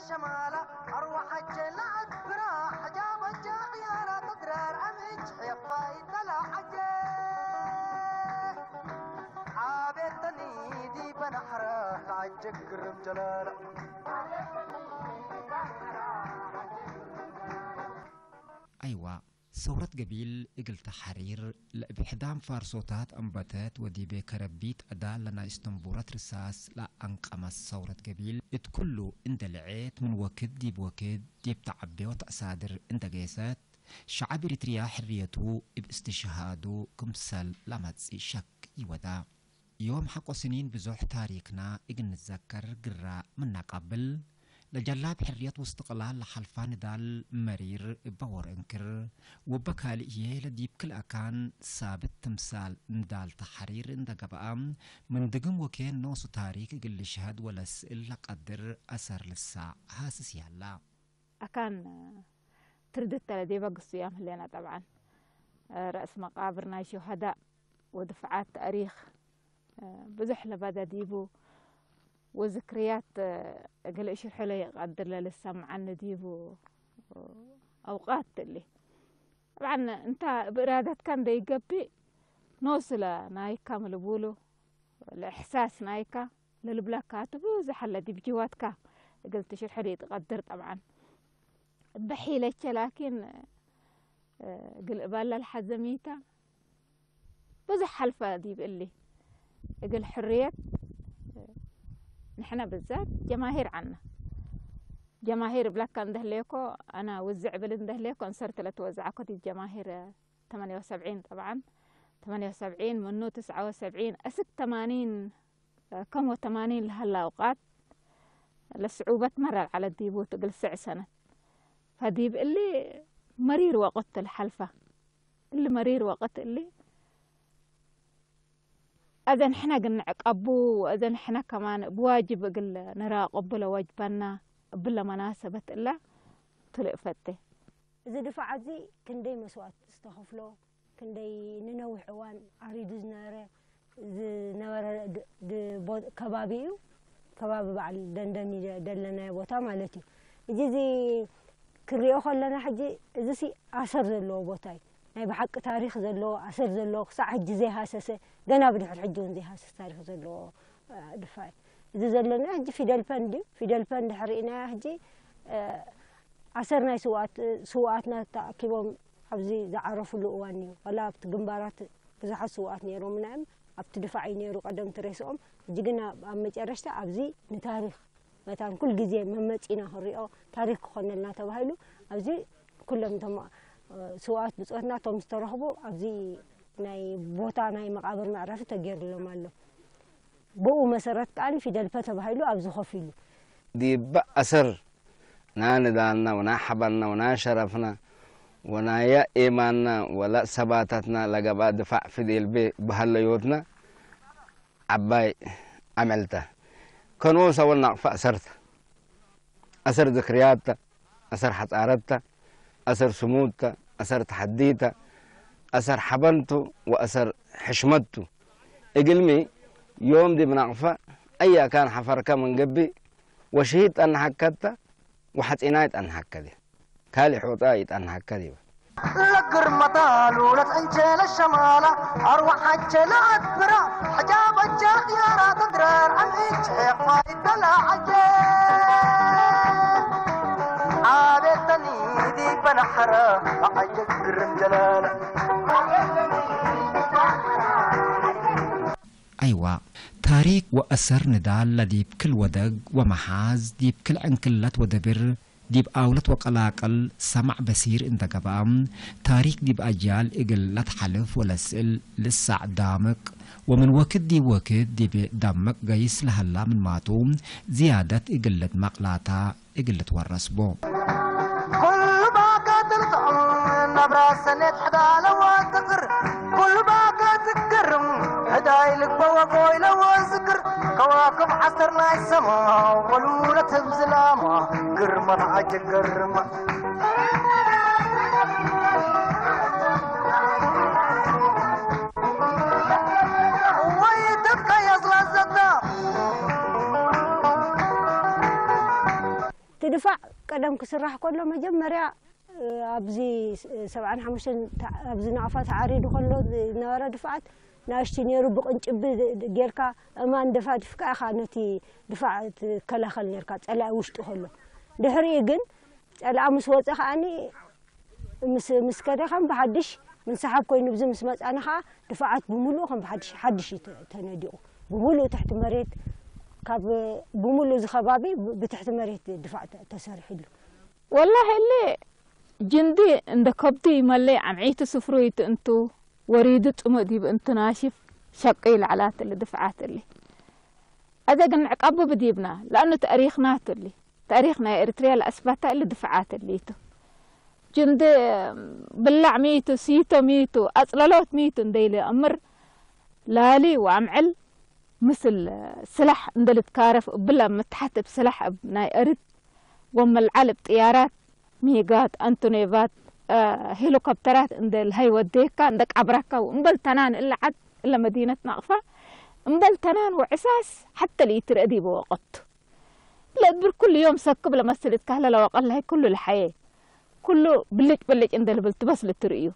شمالة أروح أجي لعد براح جاب الجاحية لا تدرر أمج حيطة يدلع أجي عابتني دي بنحرة لعجك رب جلالة ኣይዋ፣ ሰውረት ገቢል እግል ተሓሪር ለእብ ሕዳም ፋርሶታት አንበተት ወዲቤ ከረቢት አዳል ለናይ እስተንቡረት ርሳስ ለአንቀመስ ሰውረት ገቢል እት ኩሉ እንደ ልዔት ምን ወክድ ዲብ ወክድ ዲብ ተዐቤ ወተአሳድር እንደ ጌሰት፣ ሸዐብ ኤሪትርያ ሕርየቱ እብ እስትሽሃዱ ክምሰል ለመጽእ ሸክ ኢወዳ። ዮም ሐቆ ስኒን ብዞሕ ታሪክና እግል ንዘከር ግራ ምናቃብል፣ ለጀላብ ሕርየት ወስትቅላል ለሐልፋ ንዳል መሪር እበ ዎር እንክር፣ ወበ ካልእ ህዬ ለዲብ ክል አካን ሳብት ትምሳል ንዳል ተሐሪር እንደ ገብአ፣ ምን ድግም ወኬን ኖሱ ታሪክ እግል ልሽሀድ ወለስእል ለቀድር አሰር ልሳዕ ሃስስ ያላ። أكان ትርድት ተለ ዲበ ግሱያም ህሌና ጠብዓን ረእስ መቃብር ናይ ሹሀዳእ ወድፍዓት ተእሪኽ ብዙሕ ለባዳ ዲቡ ወዝክርያት እግል እሽርሐ ለይቀድር ለልሰምዓኒ ዲቡ አውቃት እሊ ጠብዓን እንታ ብእራደትካ እንደይገብእ ኖስለ ናይካ ምልቡሉ ለእሕሳስ ናይካ ለልብለካ እቲ ብዙሕ ኣለ ዲብ ጅዋትካ እግል ትሽርሐ ደይትቀድር ጠብዓን እበ ሒለቸ ላኪን እግል እባላ ለሐዘሚታ ብዙሕ ሐልፈ ዲብ እሊ እግል ሕርየት ንሕነ ብዛት ጀማሂር ዓና ጀማሂር እብለካ እንደህሌኮ ኣነ ውዝዕ ብል እንደህሌኮ እንሰርት ለትወዝዓኮ ዲብ ጀማሂር ተማንያ ወሰብዒን ጠብዓን ተማንያ ወሰብዒን ምኑ ትስዓ ወሰብዒን እስክ ተማኒን ከም ወተማኒን ለሀላ አውቃት ለስዑበት መረ አልዓለት ዲቡ ትግል ስዕ ሰነት ፈዲብ እሊ መሪር ወቅት ለሐልፈ እሊ መሪር ወቅት እሊ አዘ ንሕነ ግን ንዕቀቡ ወአዘ ንሕነ ከማን ብዋጅብ እግል ንራቀቡ ለወጅበና እብለ መናሰበት እላ ትልእ ፈቴ። እዚ ድፋዕ እዚ ክንደይ መስዋእቲ ዝተኸፍሎ ክንደይ ንነዊሕ እዋን ዓሪዱ ዝነበረ ዝነበረ ከባቢ እዩ። ከባቢ በዓል ደንደሚ ደለናዮ ቦታ ማለት እዩ። እዚ እዚ ክንሪኦ ከለና ሕጂ እዚ ሲ ኣሰር ዘለዎ ቦታ እዩ። ናይ ብሓቂ ታሪክ ዘለዎ ኣሰር ዘለዎ ክሳዕ ሕጂ ዘይሃሰሰ ገና ብድሕሪ ሕጂ እውን ዘይሃሰስ ታሪክ ዘለዎ ድፋ እዩ። እዚ ዘለና ሕጂ ፊደል ፐን ድዩ? ፊደል ፐን ድሕሪ ርኢናያ ሕጂ ኣሰር ናይ ስውኣትና ተኣኪቦም ኣብዚ ዝዓረፍሉ እዋን እዩ። ዋላ ኣብቲ ግንባራት ብዙሓት ስውኣት ነይሮምና እዮም። ኣብቲ ድፋዕ እዩ ነይሩ ቀደም ትሬስኦም። ሕጂ ግን ኣብ መጨረሽታ ኣብዚ ንታሪክ መታን ኩል ግዜ መመፂና ክንሪኦ ታሪክ ክኾነልና ተባሂሉ ኣብዚ ኩሎም እቶም ስውኣት ብፆትና እቶም ዝተረኽቡ ኣብዚ ናይ ቦታ ናይ መቃብር መዕረፊ ተገይሩሎም ኣሎ። ብኡ መሰረት ከኣ ፊደል ፐ ተባሂሉ ኣብዚ ኮፍ ኢሉ። ዲበ ኣሰር ናይ ንዳልና ወናይ ሓባና ወናይ ሸረፍና ወናየ ኤማና ወላ ሰባታትና ለገብኣ ድፋዕ ፊዴል ቤ በሃለዮትና ዓባይ ዓመልታ ከንወሳ ወናቕፋ ኣሰርታ ኣሰር ዝክርያታ ኣሰር ሓጻረታ ኣሰር ስሙታ ኣሰር ተሓዲታ ኣሰር ሓበንቱ ወኣሰር ሕሽመቱ እግልሚ ዮም ዲብ ናቕፋ ኣያ ካን ሓፈርከ መንገቢ ወሽሂድ ጠንሓከታ ወሓጺናይ ጠንሓከ ዲብ ካልእ ሑጣ ይጠንሓከ ዲበ። ለግርመታ ሉለት እንቸለ ሸማላ ኣርዋሓቸ ለአትብራ ሕጃበቸ ኽያራ ተድረር ዕምኢች ሔቕፋ ይደላ ዓጀ ዓቤተኒ ዲበ ነሕረ ዓጀ ግርም ጀለለ። ኣይዋ፣ ታሪክ ወአሰር ንዳል ለዲብ ክል ወደግ ወመሓዝ ዲብ ክል ዕንክለት ወደብር ዲብ አውለት ወቀላቅል ሰማዕ በሲር እንተ ገብአ፣ ታሪክ ዲብ አጅያል እግል ለትሓልፍ ወለስእል ልሳዕ ዳምቅ ወምን ወክድ ዲብ ወክድ ዲብ ዳምቅ ገይስ ለሀላ ምንማቱ፣ ዝያደት እግል ልድመቅ ላታ እግል ልትወረስ ቡ። ኩሉ ባካ ትልጥዑም ናብራ ሰኔት ሕዳለ ወትቕር ኩሉ ባካ ትገርም ሕዳይ ልግበ ወጎይ ለወዝክር ከዋክብ ዓሰር ናይ ሰማ ወሉለት ህብ ዝላማ ግርመት ዓጀ ገርማ። ወይ ተትቀየስ ላዘታ። ትድፋ ቀደም ክስራሕ ከሎ መጀመርያ ኣብዚ ሰብዓን ሓሙሽተን ኣብዚ ናቕፋ ተዓሪዱ ከሎ ዝነበረ ድፍዓት ናእሽቲ ነይሩ። ብቕንጭቢ ጌርካ እማን ደፋዲፍካ ኢኻ ነቲ ድፋዕ ትከላኸል ነርካ፣ ጸላኢ ውሽጡ ከሎ። ድሕሪኡ ግን ጸላኢ ምስ ወጸ ከኣኒ ምስ ምስ ከደ ከም ብሓድሽ ምንስሓብ ኮይኑ ብዚ ምስ መጻኒ ከኣ ድፋዓት ብምሉኡ ከም ብሓድሽ ሓድሽ እዩ ተ- ተነዲቑ። ብምሉኡ ትሕቲ መሬት ካብ ብምሉኡ እዚ ከባቢ ብ- ብትሕቲ መሬት ድፋዕ ተ- ተሰሪሕሉ። ወላሂ እሊ ጅንዲ እንደ ከብዱ ይመለይ ኣምዒቱ ስፍሩ ይትእንቱ ወሪዱ ጽሙእ ዲብ እንቱ ናሽፍ ሸቂ ይልዓላትሊ ድፍዓትሊ። ኣዘ ግን ንዕቀቡ ብዲብና ለኣኑ ተእሪኽናትሊ። ተእሪኽ ናይ ኤርትርያ ለኣስባታ እሊ ድፍዓትሊ ይቱ። ጅንዲ ብላዕ ሚቱ፣ ሲቶ ሚቱ፣ ኣጽለሎት ሚቱ እንደይለ እምር ላሊ ወኣምዕል ምስል ስላሕ እንደልትካረፍ እብላ ምትሓት እብ ስላሕ እብ ናይ እርድ ወመልዓል እብ ጥያራት ሚጋት ኣንቶኔቫት ሄሊኮፕተራት እንደ ልሀይ ወዴካ እንደ ቃብራካ እምበል ተናን እለ ዓድ እለ መዲነት ናቕፋ እምበል ተናን ወዕሳስ ሓተ ልኢትርአ ዲበ ወቐቱ ለእድብር ኩሉ ዮም ሰክብ ለመስል እትካህለ ለወቐላሂ ኩሉ ልሓየ ኩሉ ብልጭ ብልጭ እንደ ልብል ትበስል እትርእዩ።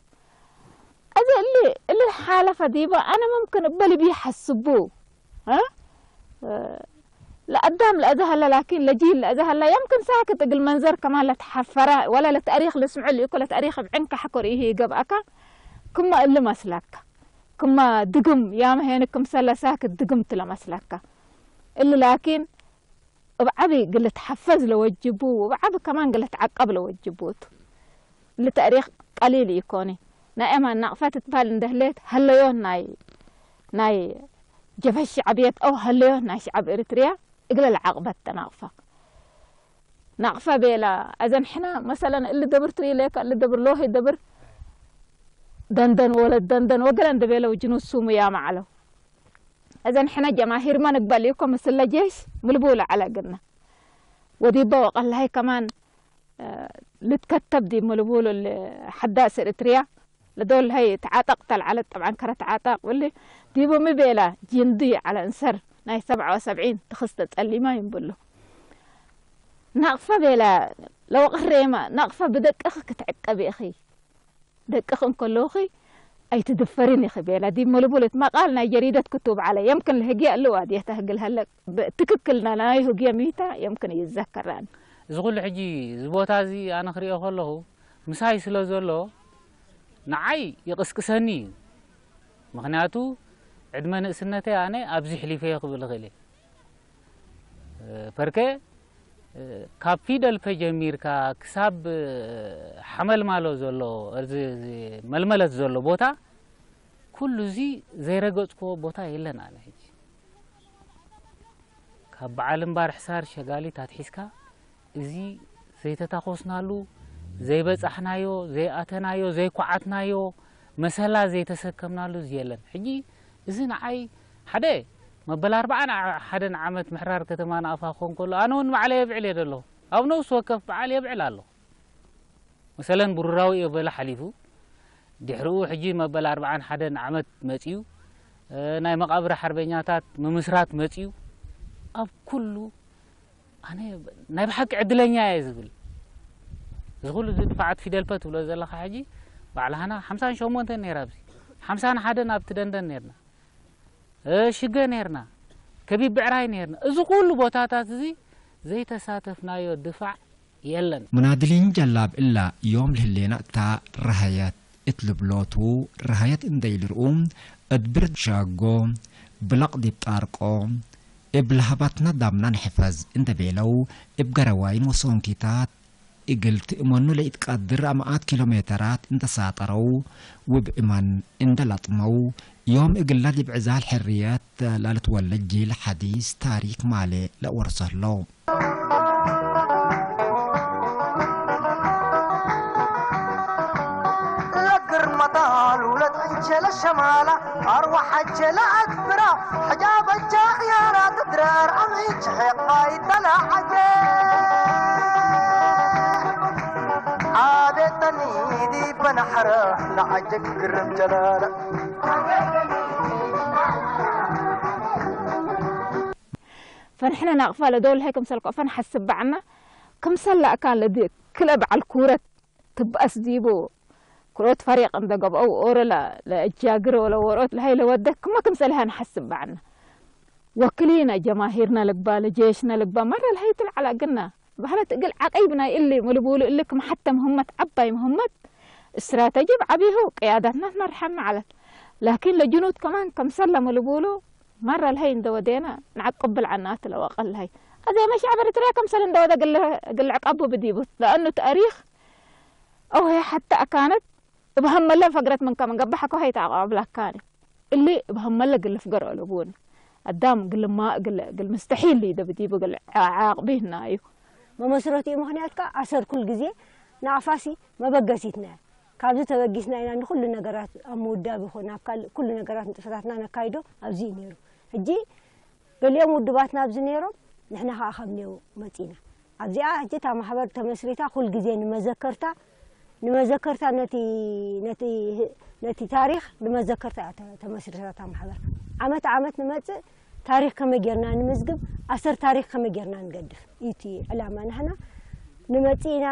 እዚ እሊ እሊ ሓለፈ ዲበ ኣነ ምምክን እበ ልቢ ሓስቡ እ ለኣዳም ለእዘ ሀለ ላኪን ለጂል ለእዘ ሀላ የምክን ሳክት እግል መንዘር ከማን ለተሓፈረ ወላ ለተእሪክ ልስምዑ ልእኮ ለተእሪክ እብ ዕንካ ሕኮር ይህ ይገብአካ ክማ እሊ መስላካ ክማ ድግም ያመ ሄን ክምሰለ ሳክት ድግምት ለመስላካ እሊ ላኪን እብ ዓቢ ግልትሓፈዝ ለወጅቡ ወእብ ዓቢ ከማን ግልትዓቀብ ለወጅቡ እቱ። እሊ ተእሪክ ቀሊል ኢኮኒ። ናይ ኤማን ናቅፋ ትትባል እንደህሌት ሀለዮት ናይ ናይ ጀብሀት ሸዕብየት አው ሀለዮት ናይ ሸዕብ ኤርትርያ እግለ ለዓቅበት ተ ናቅፋ። ናቅፋ ቤላ አዘን ሕና መሰለን እሊ ደብር ትሪሌካ እሊ ደብር ሎሄ ደብር ደንደን ወለድ ደንደን ወገለ እንደ ቤለው ጅኑስ ሱሙ ያማዕለው። እዘን ሕነ ጀማሂር መ ንግበል እዩ፣ ኮ ምስለ ጄሽ ምልቡሉ ዐለ ግና። ወዲበ ወቀላሀይ ከማን ልትከተብ ዲ ምልቡሉ ለሐዳስ እርትርያ ለዶልሀይ ተዓጠቅ ተልዓለት ጠብዓን ከረ ተዓጠቅ ብሊ ዲቡ ሚ ቤላ ጅንዲ ዐለ እንሰር ናይ ሰብዓ ወሰብዒን ትኽስተ ጸሊማ ይንብሉ። ናቅፈ ቤላ ለወቅሬማ ናቅፈ ብደቅኺ ክትዕቀቢ ኢኺ። ደቅኺ እንከለውኺ ኣይትድፈሪን ኢኺ ቤላ ዲብ ምልቡል እቲ መቃል ናይ ጀሪደት ክቱብ ዐለ። የምክን ለህግየ እልዋ ድየ ተህግል ሀለ ትክክል ናይ ህግየ ሚታ የምክን ይዘከራን። እዚ ኩሉ ሕጂ እዚ ቦታ እዚ ኣነ ክሪኦ ከለኹ ምሳይ ስለ ዘሎ ንዓይ ይቕስቅሰኒ እዩ። ምኽንያቱ ዕድመ ንእስነተይ ኣነ ኣብዚ ሕሊፈዮ ክብል እኽእል እየ። ፐርከ ካብ ፊደል ፐ ጀሚርካ ክሳብ ሓመልማሎ ዘሎ እዚ እዚ መልመለት ዘሎ ቦታ ኩሉ እዚ ዘይረገጽክዎ ቦታ የለን። ኣነ ሕጂ ካብ በዓል እምባር ሕሳር ሸጋሊት ኣትሒዝካ እዚ ዘይተታኾስናሉ ዘይበጻሕናዮ ዘይኣተናዮ ዘይኳዓትናዮ መሰላ ዘይተሰከምናሉ እዚ የለን። ሕጂ እዚ ንዓይ ሓደ መበል ኣርብዓን ሓደን ዓመት ምሕራር ከተማ ናቕፋ ክኾን ከሎ ኣነ እውን ባዕለይ የብዕል እየ ዘለኹ። ኣብ ነብሲ ወከፍ በዓል የብዕል ኣለኹ። መሰለን ብሩራዊ እዮ በለ ሓሊፉ። ድሕሪኡ ሕጂ መበል ኣርብዓን ሓደን ዓመት መጺኡ። ናይ መቓብር ሓርበኛታት ምምስራት መጺኡ። ኣብ ኩሉ ኣነ ናይ ብሓቂ ዕድለኛ እየ ዝብል። እዚ ኩሉ እዚ ድፋዓት ፊደል ፐ ትብሎ ዘለኻ ሕጂ ባዕልኻና ሓምሳን ሸሞንተን ነይራ ኣብዚ ሓምሳን ሓደን ኣብቲ ደንደን ነይርና። ሽገ ነይርና፣ ከቢብ ብዕራይ ነይርና። እዚ ኩሉ ቦታታት እዚ ዘይተሳተፍናዮ ድፋዕ የለን። ሙናድሊን ጀላብ እላ ዮም ልህሌና እታ ረሃየት እት ልብሎቱ ረሃየት እንደይልርኡ እድብር ሻጎ ብለቕ ዲብ ጣርቆ እብ ለሃባትና ዳምና ንሕፈዝ እንደ ቤለው እብ ገረዋይን ወሶንኪታት እግል ትእመኑ ለኢትቃድር ኣማኣት ኪሎ ሜተራት እንተሳጠረው፣ ውብ እማን እንደ ላጥመው፣ ዮም እግላ ዲብ ዕዛል ሕርየት ላልትወለድ ጂል ሐዲስ ታሪክ ማሌ ለአወርሰ ህለው። ለግር መጣሉ ለጠንቸ ለሸማላ አርዋሐቸ ለአክብራ ሕጃበቻ ያላ ትድረር አምች ሕቃይ ተላዓጀ አቤተኒ ዲበ ነሐረ ለዓጀ ግርም ጀላለ ፈንሕነ ናቕፋ ለዶል ሀይ ክምሰል ኮፈን ሐስብ በዓና ክምሰላ እካ ለዲ ክለ በዓል ኩረት ትብኣስ ዲቡ ኩረት ፈሪቕ እንደ ገብአው ኦረላ ለእጃግር ወለ ወሮት ለሀይ ለወደ ክመ ክምሰልሃ ንሐስብ በዓና። ወክሊና ጀማሂርና ልግባ ለጀየሽና ልግባ መረ ለሀይ ትልዓላ ግና ባህለት እግል ዓቀይብ ናይ እሊ ምልቡሉ እሊ ክመ ሐተ ምህመት ዓባይ ምህመት استراتيجي ብዓቢሁ ቅያዳትና ትመርሐና ዓለት። ላኪን ለጅኑድ ከማን ከምሰለ ምልቡሉ መረ ለሀይ እንደ ወዴና ንዓቅብል ዓናት ለወቀል ለሀይ። ኣዜ መሻዕብ ኤርትርያ ከምሰል እንደ ወደ ግል ዕቃቡ ብዲቡ። ለአኑ ተእሪኽ أو هي حتى أكانت እብ ሀመለ ፈግረት ምን ከምን ገባሕ እኮ ሀይት አቃብላ ካኒ። እሊ እብ ሀመለ ግል ፍገር አለቡኒ። አዳም ግል ማ-፣ ግል፣ ግል ምስተሒል ሊደ ብዲቡ ግል ዓቅቢህና እዩ። መመስረቲኡ ምኽንያት ከኣ ኣሰር ኩል ግዜ ንኣፋሲ መበገሲትና እያ። ካብዚ ተበጊስና ኢና ንኹሉ ነገራት ኣብ ምውዳብ ይኹን ኣብ ካልእ ኩሉ ነገራት ንጥፈታትና ነካይዶ ኣብዚ እዩ ነይሩ። ሕጂ ገሊኦም ውድባት ናብዚ ነይሮም፣ ንሕና ኸኣ ከም ኔው መጺና። ኣብዚኣ ሕጂ እታ ማሕበር ተመስሪታ ኩል ግዜ ንመዘከርታ፣ ንመዘከርታ ነቲ፣ ነቲ፣ ነቲ ታሪኽ ንመዘከርታ እያ ተ-፣ ተመስሪታ እታ ማሕበር። ዓመት ዓመት ንመጽእ ታሪኽ ከመይ ጌርና ንምዝግብ፣ ኣሰር ታሪኽ ከመይ ጌርና ንገድፍ እዩ እቲ ዕላማ። ንሕና ንመጽእ ኢና፣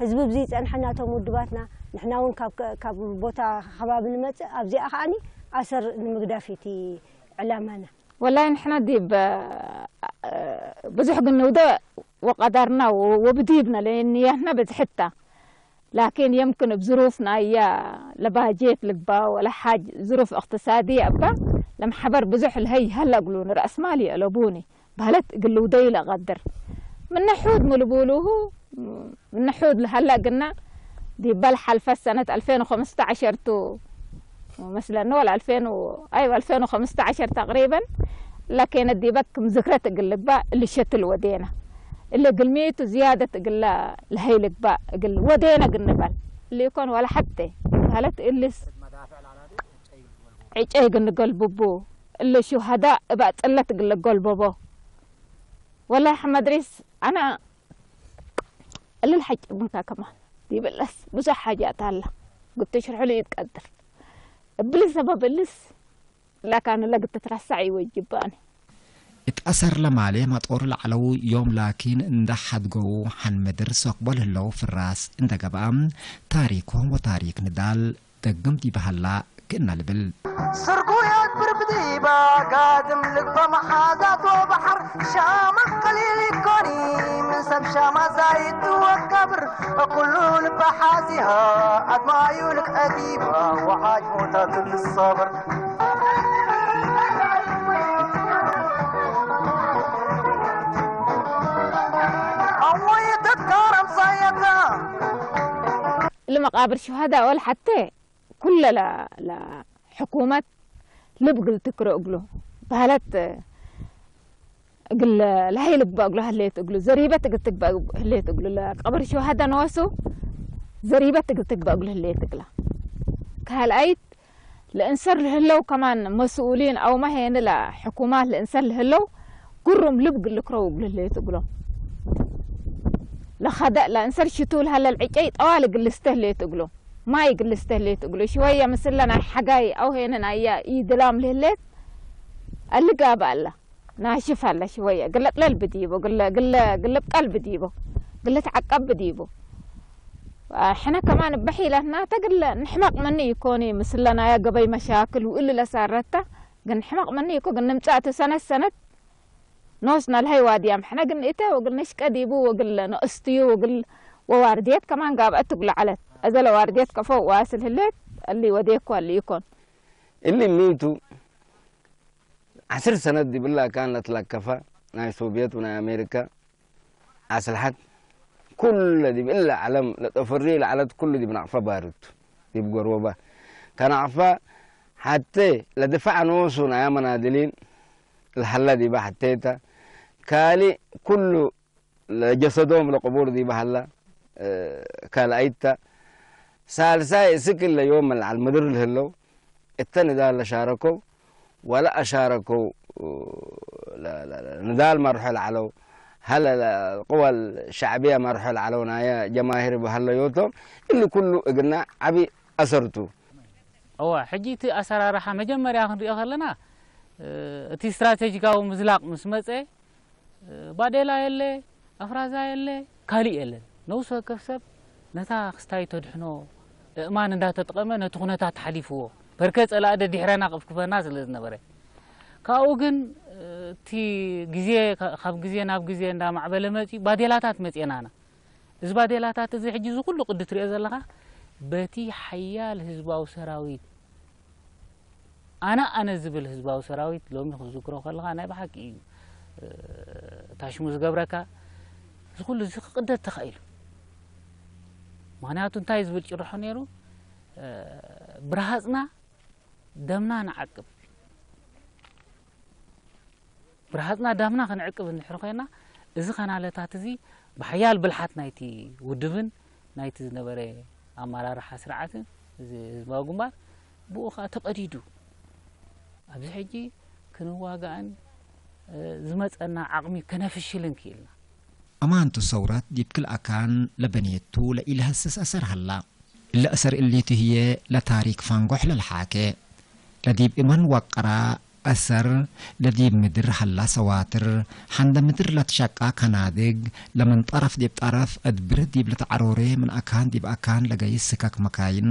ህዝቢ ብዚ ይጸንሐና፣ እቶም ውድባትና፣ ንሕና እውን ካብ ከ-፣ ካብ ቦታ ከባቢ ንመጽእ፣ ኣብዚኣ ከኣኒ ኣሰር ንምግዳፍ እዩ እቲ ዕላማና። ወላሂ ንሕና ዲብ፣ እ፣ ብዙሕ ግንውደ ወቀዳርና ወ-፣ ወብዲብና ለንያትና በዝሕታ። ላኪን የምክን እብ ዝሩፍ ናያ ለባጀት ልግባ ወለ ሓጅ ዝሩፍ እቅትሳድየ እባ ለምሓበር ብዙሕ ለሀይ ይሀላ እግሉ ንረእስማል የእለቡኒ። በህለት እግል ልውደዩ ለቀድር። ምነ ሑድ ምልቡሉሁ፣ ምነ ሑድ ለሀላ ግና ዲበል ሐልፈት ሰነት አልፌን ወኸምስተ ዐሸር ቱ መስለኒ ወላ አልፌን፣ አይወ አልፌን ወኸምስተ ዐሸር ተቅሪበን ለኬነ ዲበክ ምዝክረት እግል ልግባ እሊ ሸትል ወዴና። እሊ ግልሚቱ ዝያደት እግል ለሀይ ልግባ እግል ወዴና ግንበል። እሊ ይኮን ወላ ሐቴ በህለት እልስ ዕጨይ ግንገልብቡ። እሊ ሹሀዳእ እብ አጽለት እግል ልገልበቦ። ወላሂ ሐመድ ሪስ፣ አነ እልል ሐጭ ምንካ ከማን ዲብለስ ብዙሕ ሓጃት አላ። ግት ሽርሑ ልኢትቀድር። እብሊ ሰበብ እልስ ላካን ለግት ትረሳዕ ይወጅባኒ። እት አሰር ለማሌ መጦር ለዐለው ዮም ላኪን እንደ ሐድገው ሐን ምድር ሰክቦ ለህለው ፍራስ እንደ ገብአ ታሪኮም ወታሪክ ንዳል ደግም ዲበ ሀላ ክእና ልብል። ስርጉ የግብር ብዲባ ጋድም ልግበ መሓዛት ወበሓር ሻማ ቀሊል ይኮኒ ምን ሰብ ሻማ ዛይድ ወከብር ኩሉ ልበ ሓዚሃ ኣድማዩ ልቀዲባ ወሓጅ ሞታቱ ልሳብር ኣወይ ተትካረም ሳየታ ለመቃብር ሹሃዳ ወል ሐቴ ኩለ ለ-፣ ለ-፣ ሕኩመት ልብ እግል ትክረ እግሉ በህለት እግል ለሀይ ልግበእ እግሉ ህሌት እግሉ፣ ዘሪበት እግል ትግበእ ህሌት እግሉ፣ ለቀብር ሹሃደ ነወሱ ዘሪበት እግል ትግበእ እግሉ ህሌት እግላ። ካልኣይት ለእንሰር ለህለው ከማን መስኡሊን አውመ ሄን ለሕኩማት ለእንሰር ለህለው ግሩም ልብ እግል ልክረው እግሉ ህሌት እግሎም። ለኸደእ ለእንሰር ሽቱ ለሀለ ለዕጨይ ጠዋል እግል ልስተ ህሌት እግሎም። ማይ እግል ልስተ ህሌት እግሉ። ሽወየ ምስለ ናይ ሐጋይ አው ሄነ ናያ ኢድላም ለህሌት እሊ ጋብ አለ። ናሽፍ አለ ሽወየ። ግለ ጥለል ብዲቦ፣ ግለ፣ ግለ፣ ግለ ብጠል ብዲቦ፣ ግለ ተዓቀብ ብዲቦ። ሕነ ከማን በሒለትና ተግለ ንሕመቅ መኒ ይኮኒ ምስለ ናያ ገበይ መሻክል ውእሊ ለሳረታ ግን ሕመቅ መኒ ይኮ ግን ንምጻእቲ ሰነት ሰነት ኖስ ናልሀይ ዋድያም ሕነ ግን እተ ወግል ነሽቀ ዲቡ ወግል ነእስትዩ ወግል ወዋርድየት ከማን ጋብአት ትጉለ ዐለት። እዘ ለዋርድየት ከፎ ዋስል ህሌት እሊ ወዴኮ እሊ ይኮን። እሊ ሚቱ ዐስር ሰነት ዲብላ ካን ለትለከፈ ናይ ሶብየት ወናይ አሜሪካ አስልሐት ኩለ ዲብ እለ ዐለም ለጠፍሪ ለዐለት ኩሉ ዲብ ናቅፈ ባርቱ ዲብ ጎርወባ ከናቅፈ ሐቴ ለድፋዕ ኖሱ ናያ መናድሊን ለሀለ ዲበ ሐቴተ ካልእ ኩሉ ለጀሰዶም ለቅቡር ዲበ ሀለ ካልአይተ ሳልሳይ እስክ እለ ዮም መልዓል ምድር ለህለው እተ ንዳል ለሻረከው ወለ አሻረከው ለ-፣ ለ-፣ ለ-፣ ንዳል መርሖ ለዐለው ሀለ ለ-፣ ቅወል ሸዕብየ መርሖ ለዐለው ናየ ጀማሂር በሀለዮቶም እሊ ኩሉ እግና ዐቢ አሰርቱ። እወ፣ ሕጂ እቲ ኣሰራርሓ መጀመርያ ክንሪኦ ከለና፣ እ፣ እቲ ስትራቴጂካዊ ምዝላቕ ምስ መጸ፣ እ፣ ባዴላ የለ፣ ኣፍራዛ የለ፣ ካልእ የለን። ነብሲ ወከፍ ሰብ ነታ ክስታይ ተድሕኖ እእማን እንዳተጠቐመ ነቲ ኩነታት ሓሊፍዎ። በርከ ጸላኢ ደድሕረና ቅፍክፈና ስለ ዝነበረ። ካብኡ ግን እቲ ግዜ ካብ ግዜ ናብ ግዜ እንዳማዕበለ መጺኡ ባዴላታት መጺኤናና። እዚ ባዴላታት እዚ ሕጂ እዚ ኩሉ ቅዲ ትሪኦ ዘለኻ በቲ ሓያል ህዝባዊ ሰራዊት ኣነ ኣነ ዝብል ህዝባዊ ሰራዊት ሎሚ ክትዝክሮ ከለኻ ናይ ብሓቂ እዩ ታሽሙ ዝገብረካ። እዚ ኩሉ እዚ ክቕደድ ተኻኢሉ። ምኽንያቱ እንታይ ዝብል ጭርሖ ነይሩ? ብርሃጽና ደምና ንዓቅብ። ብርሃጽና ዳምና ክንዕቅብ እንድሕር ኮይና፣ እዚ ካናለታት እዚ ብሓያል ብልሓት ናይቲ ውድብን ናይቲ ዝነበረ ኣመራርሓ ስርዓትን እዚ ህዝባዊ ግንባር ብኡ ኸኣ ተቐዲዱ። ኣብዚ ሕጂ ክንዋጋእን ዝመጸና ዓቕሚ ከነፍሽልን ክኢልና። ኣማንቱ ሰውረት ዲብ ክልኣካን ለበኔቱ ለኢለሀስስ ኣሰር ሀላ። ለእሰር እሊቱ ህዬ ለታሪክ ፋንጎሕ ለልሓኬ። ለዲብ እመን ወቀራ አሰር ለዲብ ምድር ሀላ ሰዋትር፣ ሐንደ ምድር ለትሸቃ ከናድግ፣ ለምን ጠረፍ ዲብ ጠረፍ እድብር ዲብ ልትዐሮሬ ምን አካን ዲብ አካን ለገይስ ስከክ መካይን፣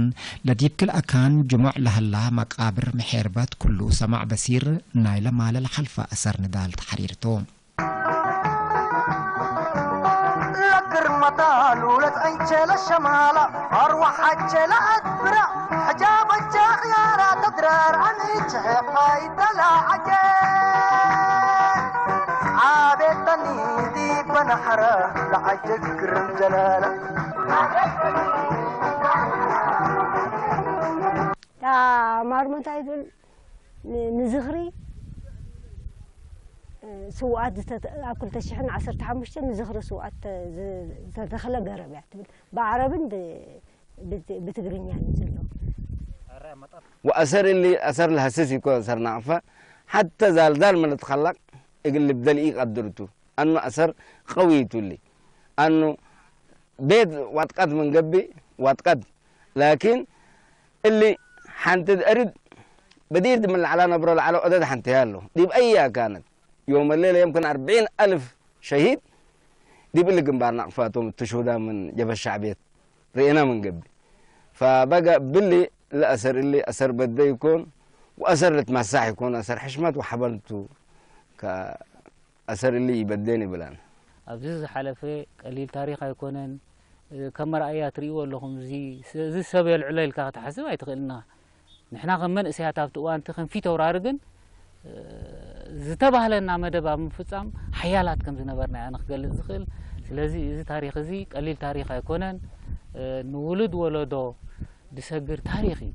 ለዲብ ክል አካን ጅሙዕ ለሀላ መቃብር ምሔርበት ኩሉ ሰማዕ በሲር ናይለ ማለ ለሐልፈ አሰር ንዳል ተሐሪርቱ። ለግርመታሉ ለትዐንቸ ለሸማላ አርዋሓቸ ለአትብራ ሕጃበቸ ኽያራ ተድራር አንቸ ፋይተላ ዐጀ አቤተኒ ዲበ ነሐረ ለዐጀ ግርም ጀላላ ማርሞታይ ብል ንዝኽሪ ስውኣት ኣብ ክልተ ሽሕን ዓሰርተ ሓሙሽተን ንዝኽሪ ስውኣት ዝተተኽለ ገረብ እያ ትብል። ብዓረብን ብትግርኛን እዩ ዘሎ። ወአሰር እሊ አሰር ለሐስስ ይኮ አሰር ናቅፈ ሐተ ዛልዛል ምን ልትኸለቅ እግል ልብደል ኢቀድርቱ አኑ አሰር ቀዊቱ እሊ አኑ ቤት ዋጥቀት ምን ገብእ ዋጥቀት ላኪን እሊ ሐንቲ እርድ በዲር ዲብ ምን ለዐላ ነብሮ ለዐለ ኦደድ ሐንቲ ያሎ ዲብ አያ ካነት ዮም ሌለ የምክን አርብዒን አልፍ ሸሂድ ዲብ እሊ ግንባር ናቅፋቶም እትሹዳ ምን ጀበ ሻዕብየት ርኤና ምን ገብእ ፈበገ ብሊ ለአሰር እሊ አሰር በደ ይኮን ወአሰር ልትመሳሕ ይኮን አሰር ሕሽመት ወሐበንቱ አሰር እሊ ይበደን ይብላን። ኣብዚ ዝሓለፈ ቀሊል ታሪኽ ኣይኮነን። ከም መርኣያ ትርእይዎ ኣለኹም። እዚ ሰብ የልዕሎ ኢልካ ክትሓስብ ኣይትኽእልና። ንሕና ከም መንእሰያት ኣብቲ እዋንቲ ክንፊት ኣውራሪ ግን ዝተባህለና መደብ ኣብ ምፍጻም ሓያላት ከም ዝነበርና እያ ንክገልጽ ዝኽእል። ስለዚ እዚ ታሪኽ እዚ ቀሊል ታሪኽ ኣይኮነን። ንውሉድ ወለዶ ድሰግር ታሪኽ እዩ።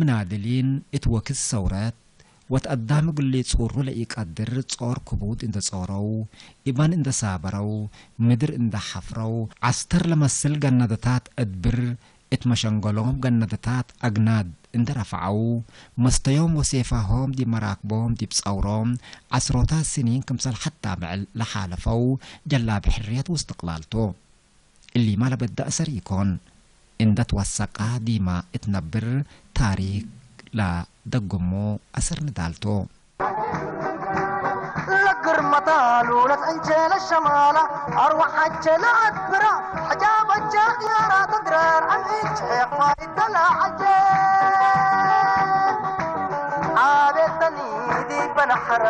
ምናድሊን እት ወክስ ሰውረት ወትአዳም እግል ሊጹሩ ለኢቀድር ጾር ክቡድ እንዴ ጾረው፣ እበን እንዴ ሳበረው፣ ምድር እንዴ ሐፍረው፣ ዐስተር ለመስል ገነደታት እድብር እት መሸንገሎም ገነደታት አግናድ እንዴ ረፈዐው፣ መስተዮም ወሴፋሆም ዲብ መራክቦም ዲብ ጸውሮም፣ ዐስሮታት ስኒን ክምሰል ሐታ ምዕል ለሓለፈው ጀላብ ሕርየት ወእስትቅላል ቱ። እሊማ ለበደ አሰር ኢኮን፣ እንደ ትወሰቃ ዲማ እት ነብር ታሪክ ለደግሞ አሰር ንዳል ቱ። ለግርመታሉ ለትዕንቼ ለሸማላ አርዋሓቼ ለአትብራ ሕጃበቼ ክያራ ተድረር ዐንኢቼ ፋይተላ ዐጄ አቤተኒ ዲበ ነሐረ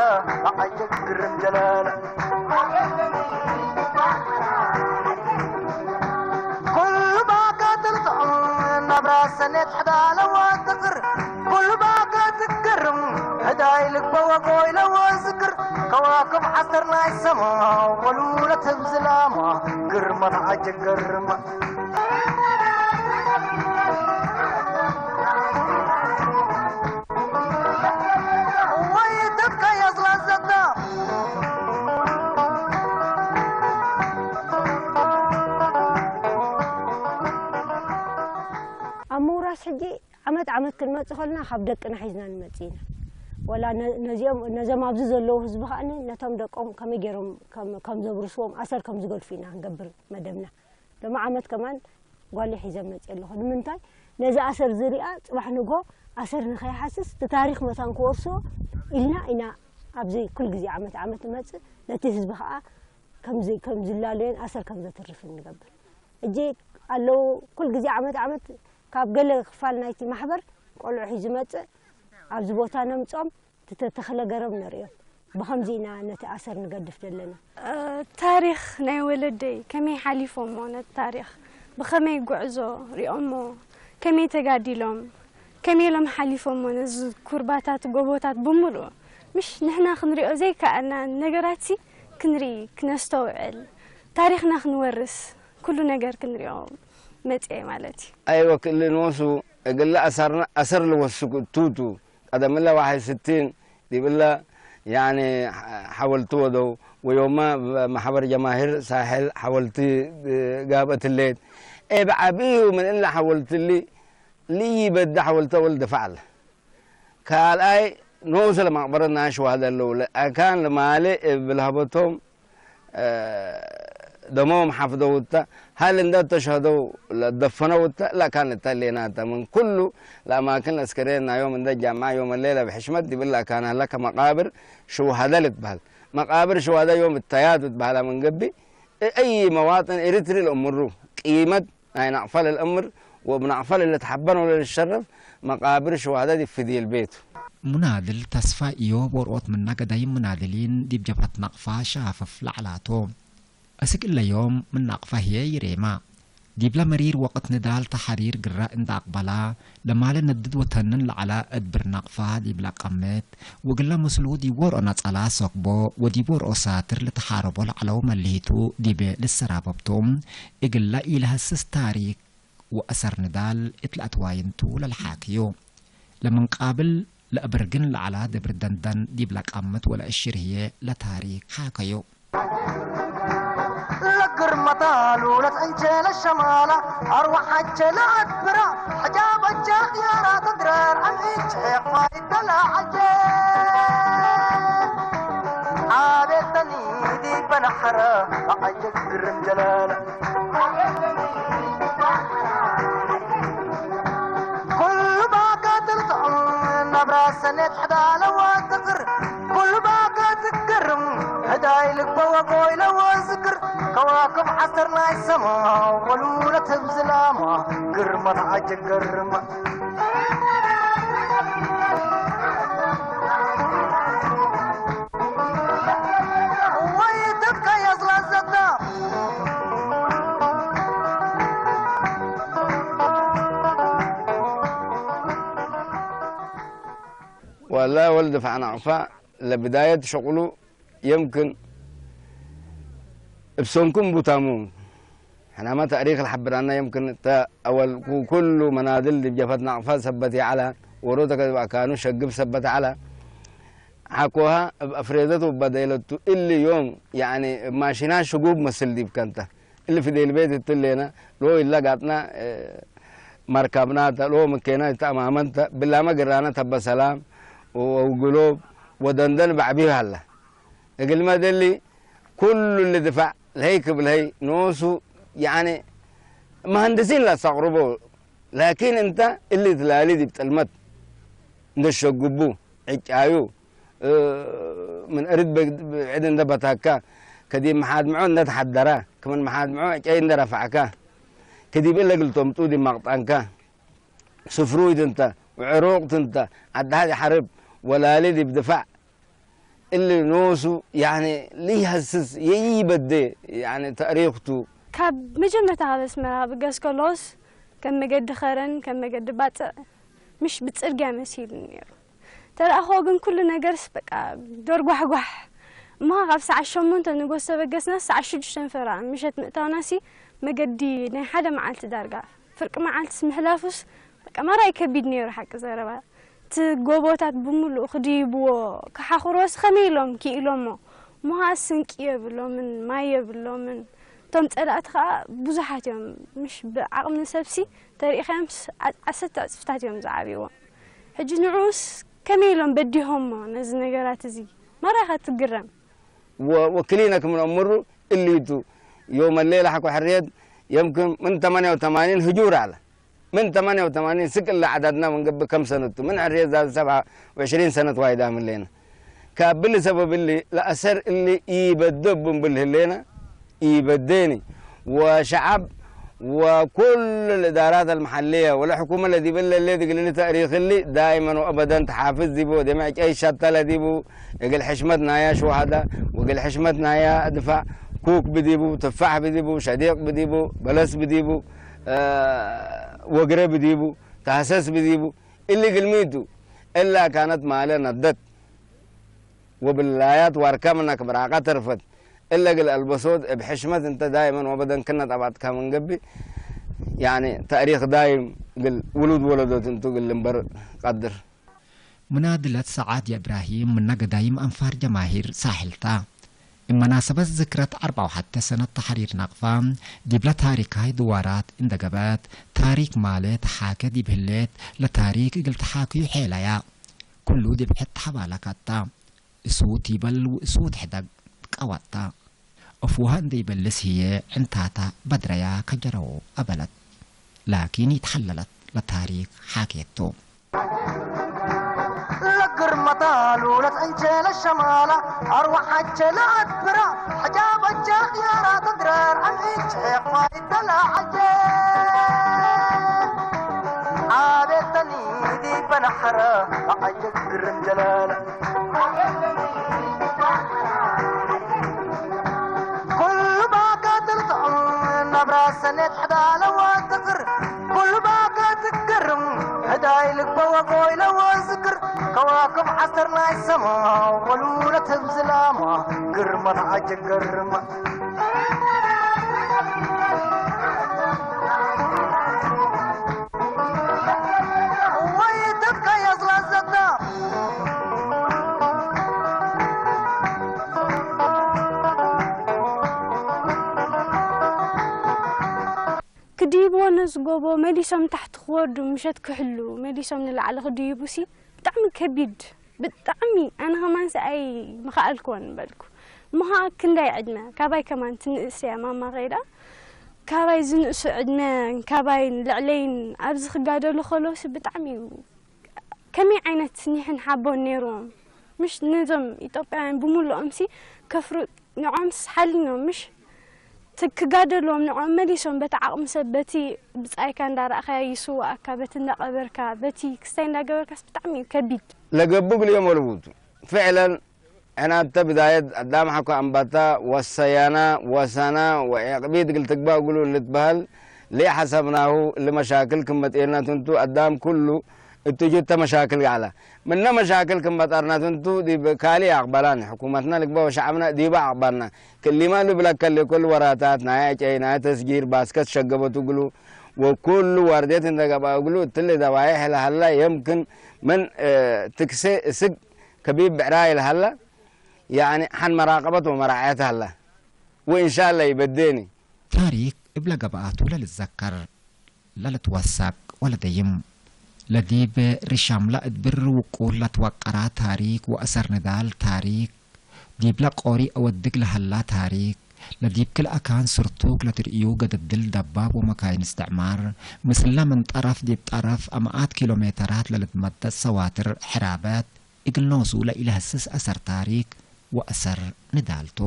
ለዐጀ ግርም ጀላላ ኩሉ ባካ ትልጥዑም ናብራ ሰኔት ሕዳ ለዋ ትቅር ኩሉ ባካ ትገርም ሕዳይ ልግበ ወጎይ ለዋ ዝክር ከዋክብ ዓስተር ናይ ሰማ ወሉ ለትብ ዝላማ ግርማ ተዓጀ ገርማ ኣብ ምውራስ ሕጂ ዓመት ዓመት ክንመጽእ ከለና ካብ ደቅና ሒዝና ንመጽእ ኢና። ወላ ነዚኦም ነዞም ኣብዚ ዘለዉ ህዝቢ ከኣ ነቶም ደቆም ከመይ ገይሮም ከም ዘብርስዎም ኣሰር ከም ዝገድፉ ኢና ክንገብር መደብና። ሎሚ ዓመት ከማን ጓለይ ሒዘ መፅእ ኣለኹ። ንምንታይ ነዚ ኣሰር ዝሪኣ ፅባሕ ንግሆ ኣሰር ንኸይሓስስ እቲ ታሪኽ መታን ክወርሶ ኢልና ኢና ኣብዚ ኩል ግዜ ዓመት ዓመት ንመፅእ። ነቲ ህዝቢ ከዓ ከም ዝ-፣ ከም ዝላለዮን ኣሰር ከም ዘትርፍን ንገብር። እጂ ኣለዉ ኩል ግዜ ዓመት ዓመት ካብ ገለ ክፋል ናይቲ ማሕበር ቆልዑ ሒዙ ይመጽእ፣ ኣብዚ ቦታ ነምጾም፣ እቲ ተተኽለ ገረብ ንርእዮ። ብኸምዚ ኢና ነቲ ኣሰር ንገድፍ ዘለና። እ፣ ታሪኽ ናይ ወለደይ ከመይ ሓሊፎሞ ነቲ ታሪኽ ብኸመይ ጉዕዞ ሪኦሞ፣ ከመይ ተጋዲሎም፣ ከመይ ኢሎም ሓሊፎሞ ነዚ ኩርባታት፣ ጎቦታት ብምሉኡ። ምሽ ንሕና ክንሪኦ ዘይከኣልና ነገራትሲ ክንርኢ፣ ክነስተውዕል፣ ታሪኽና ክንወርስ፣ ኩሉ ነገር ክንሪኦ መጽኤ ማለት እዩ። ኣይወክልን ወሱ እግለ ኣሰርና፣ ኣሰር ልወስኩ ቱቱ ቀደምለ ዋሕድ ስቲን ዲብለ ያኒ ሓወልቲ ወደው ወዮማ ማሕበር ጀማሂር ሳሕል ሓወልቲ ጋብአትሌት ኤ ብዓብዩ ምን እለ ሓወልትሊ ልይበደ ሓወልተ ወልድ ፈዓል ካልኣይ ንኡስ ለማቅበረት ናይ ሽዋህደ ኣለዉ ለአካን ለማሌ እብ ለሀበቶም ደሞም ሓፍደውታ ሃል እንደ ተሸህደው ለደፈነውታ ለአካን እተሌናተ ምን ኩሉ ለአማክን ለአስከሬን ናዮም እንደ ጃምዓ ዮም ሌለ ብሕሽመት ዲብል ለአካን ሀላ ከመቃብር ሽውሃደ ልትበሃል መቃብር ሽዋህደ ዮም እተያት ብትበሃላ ምን ገቢ እይ መዋጥን ኤሪትሪ ለእምሩ ቂመት ናይ ናቕፋ ለልአምር ወእብ ናቕፋ ለልትሓበን ወለልሸረፍ መቃብር ሽዋህዳ ዲብ ፍዴል ቤቱ። ሙናድል ተስፋ ኢዮብ ወርኦት ምና ገዳይም ሙናድሊን ዲብ ጀብሀት ናቕፋ ሻፍፍ ለዐላቶ። እስክ እለ ዮም ምን ናቕፋ ህዬ ይሬማ። ዲብለ መሪር ወቅት ንዳል ተሓሪር ግረ እንዳ አቅበላ፣ ለማለ ነድድ ወተንን ለዐለ እድብር ናቅፋ ዲብለ ቀምት፣ ወግለ ምስሉ ዲብ ወርኦ ነጸላ ሰክቦ ወዲብ ወርኦ ሳትር ልትሓረቦ ለዐለው መሊሂቱ ዲብ ልሰራበብቱ፣ እግለ ኢለሀስስ ታሪክ ወአሰር ንዳል እት ለአትዋይንቱ ለልሓክዩ። ለምንቃብል ለእብርግን ለዐላ ድብር ደንደን ዲብለ ቀምት ወለእሽር ህዬ ለታሪክ ሓከዩ። ለግርመታሉ ለትዕንቼ ለሸማላ አርዋሓቼ ለአድብራ ሕጃበቼ ኽያራ ተድረር ዐምዒቼ ፋይደላ ዐጄ ዓቤተኒ ዲበ ነሐረ በዐጀ ግርም ጀላለ ኩሉ ባካ ትልጥዑም ናብራ ሰኔት ሕዳ ለወ ትቅር ኩሉ ባካ ትገርም ህዳይ ልግበ ወጎይ ለወ ዝክር ከዋክብ ዓሰር ናይ ሰማ ወሉ ለትብ ዝላማ ግርመት ዓጀ ገርማ ወይ ትትቀየስ ላዘታ ወላ ወልድ ፈዕናቕፋ ለብዳየት ሸቁሉ የምክን እብ ሰንኩም ቡታሙ ሕናማ ተእሪክ ለሐብራና የምክን እተ አወል ኩ-፣ ኩሉ መናድል ዲብ ጀፈት ናቅፋ ሰበት ይዐላ ወሮተ ከድብ አካኑ ሸግብ ሰበት ዐላ ሐኮሃ እብ አፍሬዘት ወበደለቱ እሊ ዮም ያኒ እብ ማሽና ሽጉብ መስል ዲብ ከንተ እሊ ፊዴል ቤት እትሌነ ሎ ኢላ ጋጥና እ፣ መርካብናተ ሎ መኬና እተአማመንተ ብላመ ግራነ ተበ ሰላም ወውግሎብ ወደንደን በዕቢህ ሀለ። እግልመ ደሊ ኩሉ እሊ ድፋዕ ለሀይ ክብለሀይ ኖሱ ያኒ መሀንድሲን ለአስተቅርቦ ላኪን እንተ እሊ ትላሊ ዲብ ጥልመት እንደ ሸግቡ ዕጫዩ እ፣ ምን እርድ በግ-፣ ብዕድ እንደ በታካ ከዲብ መሓድምዖ እንደ ተሓደራ ክምን መሓድምዖ ዕጨይ እንደ ረፋዕካ ከዲብ እለ እግል ቶምጡ ዲብ መቅጣንካ ስፍሩይት እንተ ወዕሩቅት እንተ ዐዲ ሐድ ሐርብ ወላሊ ዲብ ድፋዕ እሊ ኖሱ ያኒ ልይሀስስ የይበዴ ያኒ ተእሪክቱ። ካብ መጀመርታ ካብ ኣስመራ ክብገስ ከሎስ ከም መገዲ ከረን ከም መገዲ ባጽዕ ምሽ ብጽርግያ መሲሉ ነይሩ። ተረኣኽዎ ግን ኩሉ ነገርስ በቃ ዶርጓሕጓሕ። እሞ ካብ ሰዓት ሸሞንተ ንጎስ ተበገስናስ ሰዓት ሽዱሽተ ንፈራ ምሸት ምእታውናሲ መገዲ ናይ ሓደ መዓልቲ ዳርጋ ፍርቂ መዓልትስ ምሕላፉስ በቃ መራይ ከቢድ ነይሩ ሓቂ ዘረባ። እቲ ጎቦታት ብምሉኡ ክድይብዎ ክሓኽርዎስ ከመይ ኢሎም ክኢሎሞ? እሞ ኸኣ ስንቂ የብሎምን ማይ የብሎምን። እቶም ጸላእቲ ኸኣ ብዙሓት እዮም። ምሽ ብዓቕሚ ሰብሲ ተሪኢኻዮምስ ዓ-፣ ዓሰርተ ዕጽፍታት እዮም ዝዓብይዎ። ሕጂ ንዕኡስ ከመይ ኢሎም በዲሆሞ ነዚ ነገራት እዚ? ማራ ኢኻ ትግረም። و-، وكلينا كم الأمر اللي تو يوم الليلة حكوا حريت يمكن من ثمانية وثمانين هجور على من ثمانية وثمانين سك اللي عددنا من قبل كم سنة من حريت زاد سبعة وعشرين سنة وايد عامل لنا كابل سبب اللي لأسر اللي يبدو بنبله لنا يبديني. وشعب وكل الإدارات المحلية والحكومة الذي بلا اللي تقول لي تاريخ اللي دائما وأبدا تحافظ ديبو، دمع جيش شتى ديبو، يقل حشمتنا يا شهداء، وقل حشمتنا يا دفاع. كوك بديبو، تفاح بديبو، شديق بديبو، بلس بديبو، آه، وقري بديبو، تهسس بديبو، اللي قلميتو إلا كانت مالة ندت. وبالآيات واركمنا كبراقة ترفت. إلا قل البصوت بحشمة أنت دائما وأبدا كنا طبعت كمن قبي. يعني تاريخ دائم قل ولود ولدوت أنتو قل لنبر قدر. ምናድለት ሰዓድ የእብራሂም ምና ገዳይም ኣንፋር ጀማሂር ሳሕልታ። እመናሰበት ዝክረት ኣርባ ወሓደ ሰነት ተሕሪር ናቕፋ ዲብለ ታሪካይ ድዋራት እንደገበት ታሪክ ማለት ሓከ ዲብ ህሌት ለታሪክ እግል ተሓክዩ ሔላያ። ኩሉ ዲብ ሕት ተሓባላካታ። እሱ ቲበል ወእሱ ትሕደግ ቀዋታ። እፍውሃ እንደ ይበልስ ህየ ዕንታታ በድረያ ከጀረው አበለት። ላኪን ይትሐለለት ለታሪክ ሓኬቶ። ለግርመታ ሉለት እንቼ ለሸማላ አርዋሓቼ ለአትብራ ሕጃበቼ ኽያራ ተድረር አምዒቼ ፋይተላ ሐጄ ዓቤተኒ ዲበናሐረ አዓጀ ግርም ጀላላ ኩሉ ባካ ትልጥዑም ናብራ ሰኔት ሕዳለ ወትኽር ኩሉ ባካ ትገርም ህዳይ ልግበ ወጎይ ለወዝክር ከዋክብ ዓሰር ናይ ሰማ ወሉለት ህብ ዝላማ ግርመት ዓጀ ገርማ ወይ ተትካያ ዝላዘታ ክድይብዎ ነዚ ጎቦ መሊሶም ታሕቲ ክወርዱ ምሸት ክሕሉ መሊሶም ንላዕሊ ክድይቡ ሲ ብጣዕሚ ከቢድ ብጣዕሚ ኣነ ከማን ሲ ኣይ ምኸኣልክዎን በልኩ። ምኸኣ ክንዳይ ዕድመ ካባይ ከማን ትንእስ እያ ማማ ከይዳ ካባይ ዝንእሱ ዕድመ ካባይ ልዕለይን ኣብዚ ክጋደሉ ከለውሲ ብጣዕሚ እዩ ከመይ ዓይነት ኒሕን ሓቦን ነይርዎም ምሽ ነዞም ኢትዮጵያውያን ብምልኦም ሲ ከፍሩ ንዖምስ ሓሊኖም ምሽ ክጋደልዎም ንዖም መሊሶም በቲ ዓቕሚ ሰብ በቲ ብጻይካ እንዳረእኻያ ይስዋእካ በቲ እንዳቐበርካ በቲ ክስታይ እንዳገበርካስ ብጣዕሚ እዩ ከቢድ ለገቡ ግልዮም ወልቡቱ ፍዕለን ዕናተ ብዳየት ኣዳም ሓኮ ኣምባታ ወሰያና ወሳና ወዕቅቢት ግልትግባ ጉሉ ልትበሃል ለይሓሰብናሁ ለመሻክል ክመጤና ትንቱ ኣዳም ኩሉ እትጅተ መሻክል ጋዕላ ምነ መሻክል ክመጣርና ትንቱ ዲብ ካሊ ኣቅባላን ሕኩመትና ልግባ ወሸዓብና ዲባ ኣቅባልና ክሊማ ልብለከ ለኩል ወራታት ናይ ዕጨይ ናይ ተስጊር ባስከት ሸገበቱ ግሉ ወኩሉ ዋርዴት እንደገባ ግሉ እትል ደባይሕ ለሃላ የምክን ምን ትክሴ እስግ ከቢብ ብዕራይ ለሃላ ያኒ ሓን መራቀበት ወመራዓየት ሃላ ወእንሻላ ይበዴኒ። ታሪክ እብለ ገብኣቱ ለልዘከር ለልትወሰቅ ወለደይም ለዲብ ሪሻምላ እድብር ውቁል ለትወቀራ ታሪክ ወአሰር ንዳል ታሪክ ዲብለ ቆሪ አወድግ ለሀላ ታሪክ ለዲብ ክል አካን ስርቱክ ለትርእዩ ገደድል ደባብ ወመካይን እስትዕማር ምስለ ምን ጠረፍ ዲብ ጠረፍ አማኣት ኪሎ ሜተራት ለልትመደድ ሰዋትር ሕራበት እግል ኖሱ ለኢለሀስስ አሰር ታሪክ ወአሰር ንዳልቱ።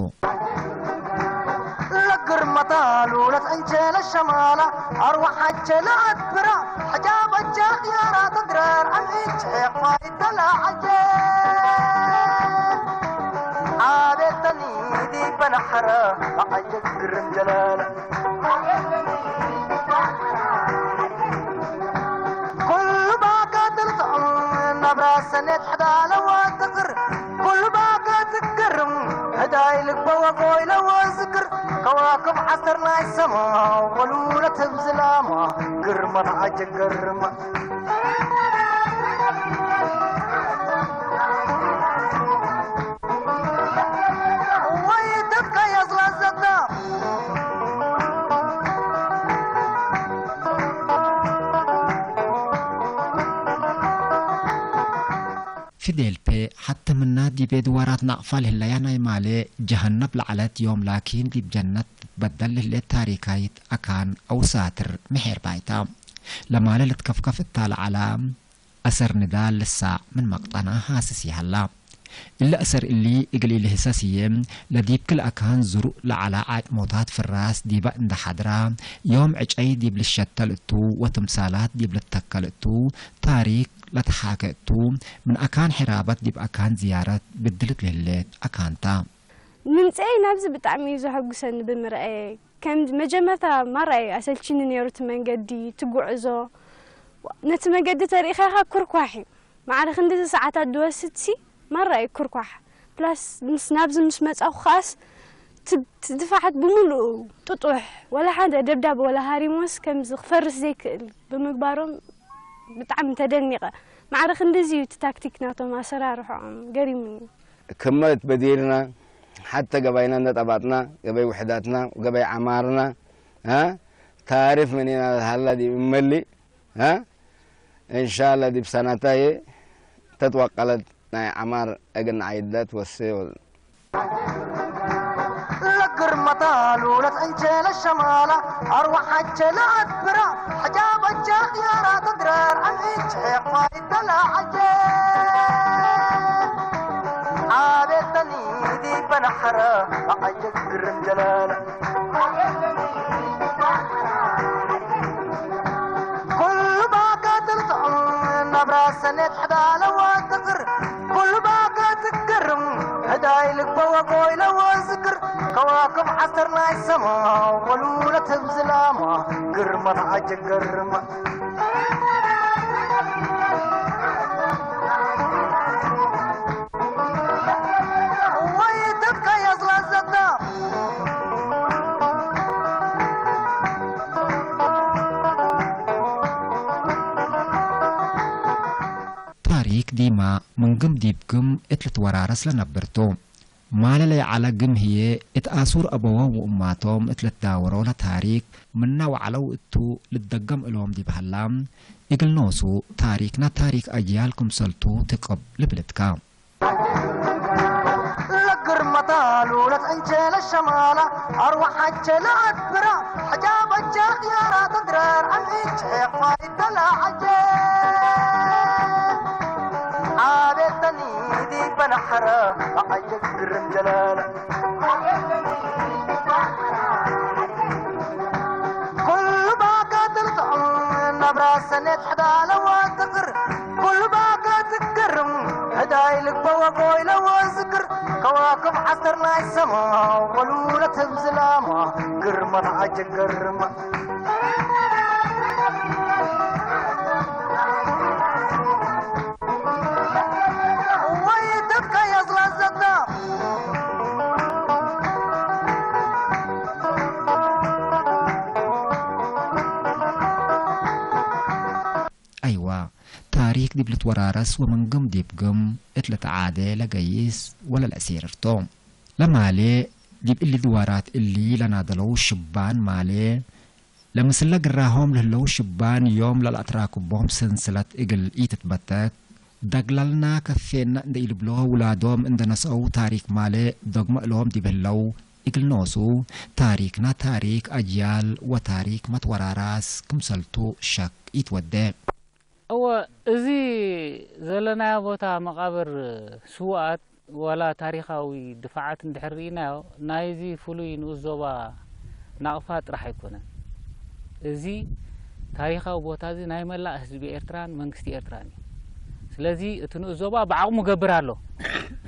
ለግርመታ ሉለት እንቼ ለሸማላ አርዋሓቼ ለአትብራ ሕጃበቼ ኽያራ ተድረር አምዒቼ ፋይተላ ዐጄ ዓቤተኒ ዲበናሐረ ለዐጀ ግርም ጀላላ ኩሉ ባካ ትልጥዑም ናብራ ሰኔት ሕዳለ ወትኽር ኩሉ ባካ ትገርም ህዳይ ልግበ ወጎይ ለወዝክር ከዋክብ ዓሰር ናይ ሰማ ወሉለት ህብ ዝላማ ግርመት ዓጀ ገርማ ወይ ተካያ ዝላዘታ ፊዴልፔ ሐተ ምና ዲቤ ድዋራት ናቕፋ ልህለያ ናይ ማሌ ጀሀነብ ለዐለት ዮም ላኪን ዲብ ጀነት ትትበደል ልህሌት ታሪካይት አካን አውሳትር ምሔር ባይታ። ለማሌ ልትከፍከፍ እታ ለዐላ አሰር ንዳል ልሳዕ ምን መቅጠና ሐስስ ይሀላ። እለ እሰር እሊ እግል ኢልህሰስ እየ፣ ለዲብክ ለአካን ዝሩእ ለዐላ ዓጭሞታት ፍራስ ዲበ እንደ ሐድራ፣ ዮም ዕጨይ ዲብ ልሸተል እቱ ወትምሳላት ዲብ ልተከል እቱ፣ ታሪክ ለተሓከ እቱ፣ ምን አካን ሒራበት ዲብ አካን ዝያረት ብድልት ልህሌት አካንታ። ምምጽኤይ ናብዚ ብጣዕሚ እዩ ዘሐጉሰኒ ብምርኣየ። ከም መጀመርታ ማራ እዩ ኣሰልቺኒ ነይሩ እቲ መንገዲ፣ እቲ ጉዕዞ። ነቲ መገዲ ተሪእኻ ኢኻ ኩርኳሕ እዩ። ማዕረ ክንድዚ ሰዓታት ድወስድሲ ማራ እዩ ኩርኳሕ። ፕላስ ምስ ናብዚ ምስ መጻኹ ከኣስ እቲ እቲ ድፋዓት ብምሉኡ ጥጡሕ፣ ወላ ሓደ ደብዳብ ወላ ሃሪሞስ ከምዚ ክፈርስ ዘይክእል ብምግባሮም ብጣዕሚ ተደኒቐ። ማዕረ ክንድዚ እዩ እቲ ታክቲክ ናቶም ኣሰራርሖኦም ገሪሙኒ። ክመት በዲርና፣ ሓተ ገባይና እንደ ጠባጥና፣ ገበይ ውሕዳትና፣ ገበይ ዓማርና፣ እ? ታሪፍ መኒና ሃላ ዲ እመሊ፣ እ? እንሻላ ዲብ ሰናታየ ተትወቀለት ናይ ዓማር እግን ዓይደት ወሴ ወል። ለግር መታሉ ለትዕንቸ ለሸማላ፣ አርዋሓቸ ለአትብራ፣ ሕጃበቸ ኽያራ ተድረር፣ ዐንዒቸ ፋይደላ ዐጀ። አቤት ተኒዲ በናሐረ፣ በዐጀ ግርም ጀላለ። ኩሉ ባካ ትልጥዑም፣ ናብራ ሰኔት ሕዳለ ወትቅር። ኩሉ ባካ ትገርም፣ ህዳይ ልግበ ወጎይለ ወዝክር። ከዋክብ ዐስተር ናይ ሰማ፣ ወሉለ ትብዝላማ፣ ግርመት ዐጀ ገርመ። ወይ ትብከ የዝላዘታ። ታሪክ ዲማ ምን ግም ዲብ ግም እት ልትወራረስ ለነብር ቱ። ማለ ለይዐለ ግም ህዬ እት አሱር አበዎም ወእማቶም እት ልትዳወሮ ለታሪክ ምነ ወዐለው እቱ ልትደገም እሎም ዲብ ሀላ፣ እግል ኖሱ ታሪክና ታሪክ አጅያል ክምሰልቱ ትቅብ ልብልትካ። ለግር መታሉ ለትዕንቼ ለሸማላ፣ አርዋሓቼ ለአትብራ፣ ሕጃበቼ ኽያራ ተድረር፣ ዐምዒቼ ፋይደላ ዐጄ። አቤት ተኒዲ በናሐረ፣ በዐጀ ግርም ጀላለ። ኩሉ ባካ ትልጥዑም፣ ናብራ ሰኔት ሕዳለ ወትቅር። ኩሉ ባካ ትገርም፣ ህዳይ ልግበ ወጎይለ ወዝክር። ከዋክብ ዐስተር ናይ ሰማ፣ ወሉለ ትብዝላማ፣ ግርመት ዐጀ ገርማ። ወይ ትብከ የዝላዘታ። አይዋ፣ ታሪክ ዲብ ልትወራረስ ወምን ግም ዲብ ግም እት ለተዓዴ ለገይስ ወለለአሴርርቶ። ለማሌ ዲብ እሊ ድዋራት እሊ ለናደለው ሽባን ማሌ፣ ለምስለ ግራሆም ለህለው ሽባን ዮም ለለአትራክቦም ሰንሰለት እግል ኢትትበተክ፣ ደግለልና ከፌና እንደ ኢልብሎ ውላዶም እንደ ነስአው ታሪክ ማሌ ዶግመ እሎም ዲብ ህለው፣ እግል ኖሱ፣ ታሪክና ታሪክ አጅያል ወታሪክ መትወራራስ ክምሰልቱ ሸክ ኢትወዴ። እወ፣ እዚ ዘለናዮ ቦታ መቓብር ስዉኣት ዋላ ታሪኻዊ ድፋዓት እንድሕር ርኢናዮ፣ ናይዚ ፍሉይ ንኡስ ዞባ ናቕፋ ጥራሕ ኣይኮነን። እዚ ታሪኻዊ ቦታ እዚ ናይ መላእ ህዝቢ ኤርትራን መንግስቲ ኤርትራን እዩ። ስለዚ እቲ ንኡስ ዞባ ብዓቕሙ ገብር ኣሎ።